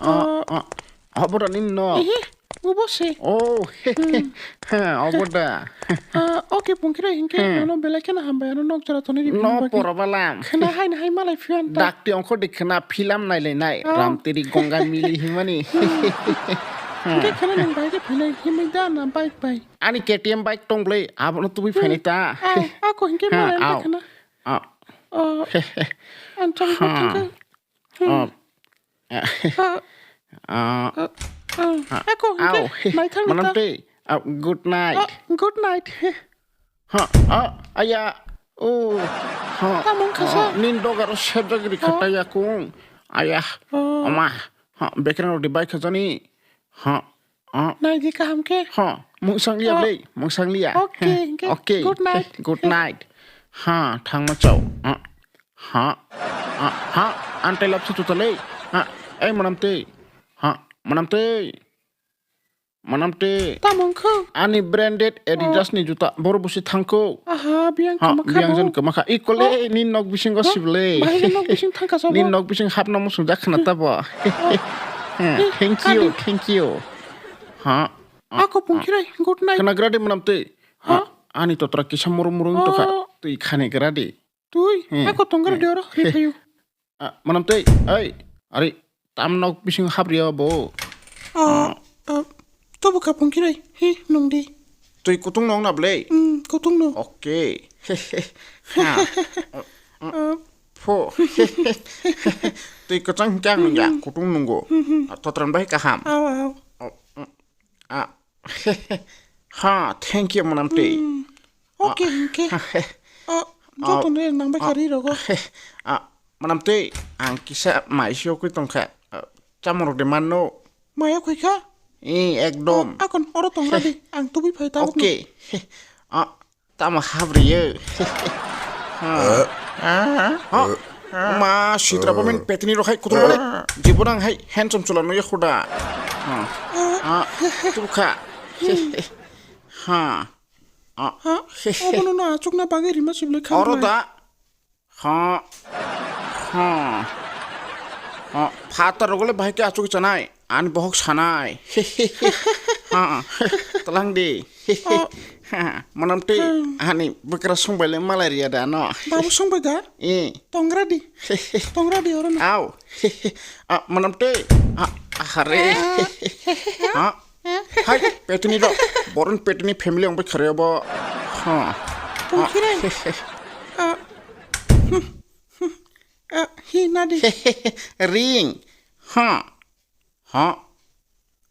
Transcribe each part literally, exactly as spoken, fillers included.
Oh, oh. Obo da nini nok? Ehe, obo se. Oh, obo da. Ah, okay, Pungkhirai, hinkhe nono belai kheno hambai, ano nok jora tonwi rw bagwi. No pora balam. Khwna hai na hai malai phiyo anta. Dakti ongkho de khwna film nailainai. Oh. Ramtiri Gonga Mili himani. Hinkhe khwna nang bai de phainai, himwi da na bike bai. Ani K T M bike tong bwle, abono tubui phainai ta. Ah, ako hinkhe malai anta khwna. Ah. Oh. Ang chang thangkha. Oh. Ah. Ah. Ah. Ah. Ako, hinkhe, naithang manam ta. Tei. Ah, good night. Ah, good night. Ha, ah, aya. Oh. Ha. Tamung khasa. Ah, nin dogaro sebjak ri kha ta yakung. Aya. Oh. Ama. Ha, bekrang rok di bai khajani. Ha. Ah. Nai di kaham khe. Ha, mungsang liya blei, mungsang liya. Okay, hinkhe. Okay. Good night. Good night. Ha, thangma chao. Ah. Ha? Ah, ha? Antai lapsa tuta lei. Ha? Ei, manam tei. Ha? Manam tei. Manam tei. Tamung kho. Ani branded Adidas ni juta. Boro busi thangkho. Aha, biyang kama kha. Biyang jan kama kha. Ikole ni nok bising go sible. Bahai nok bising thangkha sabo. Ni nok bising hapna musung jak khna tabo. Thank you, thank you. Ha? Ako Pungkhirai, good night. Khna gradi manam tei. Ha? Ani totra kisa muru muru tokha. Tui khani gradi. Tui, ako tonggar dioro, ri phayu. Ah, manam tei, ai, ari, tam nok bising hap ria bo. Ah, ah, tobo kha Pungkhirai, hi, nung di. Tui kutung nong na blei? Hmm, kutung no. Okay. Ha. Ah. Pho. Tui kutung kyang nung ya, kutung nunggo. Ah, totran bai kaham. Aw, aw. Oh, mm. Ah, ha, thank you, manam tei. Hmm. Okay, hinkhe. Ah, joto no nang bai kari rogo. Ah, manam tei, ang kisa mai sio kui tongkha. Ah, chamorok de manno. Maya koi kha? Eh, ekdom. Ah, akon oro tongra di, ang tubui phai tabuk no. Okay. Ah, tamo habriyo. Ha. Ha? Ma, sitra pamen petini rokhai kutung bole. Jibonang hai handsome chula nuya khuda. Ha. Ah, tukha. Ha. Ah. Ha? Obono no achukna bagwi rima sible kha. Oro da. Ha. Ha. Ha. Phatar rogole bahai ke achuk chanai. Ani bohok sanai. Ha, talang di. Ha, manam tei ani bwkra songbai le malai riya da no. Babu songbai da? Eh. Tongra di. Tongra di oro no. Au. Ah, manam tei. Ah, ahare. Ah. Hai, petini do. Boron petini family ong bai khare bo. Ha. Tongkhirai. Ah. Ah, hi nadi. Ring. Ha. Ha?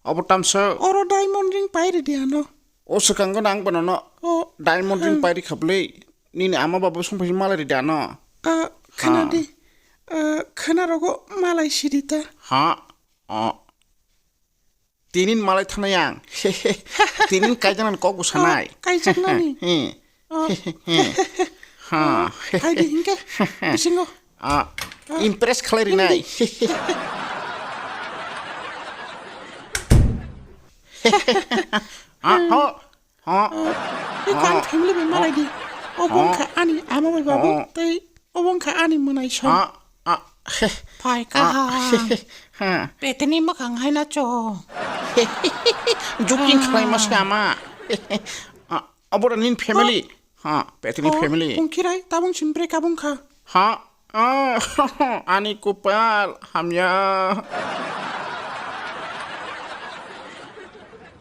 Obo tamsa. Oro diamond ring pai ridi ano. O swkango nang bono no. O. Diamond ring pai rikha bwle. Nini ama baba songpai malai ridi ano. Ah, khana di. Ah, khana rogo malai sidi ta. Ha? O. Tinin malai thana yang. Tinin kaijaknani kok bo sanai. Oh, kaijaknani. He. Oh. Ha. Hai di hinkhe. Bisingo. Ah, impress khalai rinai. Ah, ho. Ho. Iko ang family bai malai di. Obo wngkha ani ama bai babu tei obo wngkha ani mwnai song. Ah, ah. Phai kaham. Petini mwkhang hai na cho. Joking khlai ma se ama. Ah, abo da nini family. Ha, petini family. Pungkhirai, tabung sim break up wngkha. Ha, ah, ani kupal, hamya.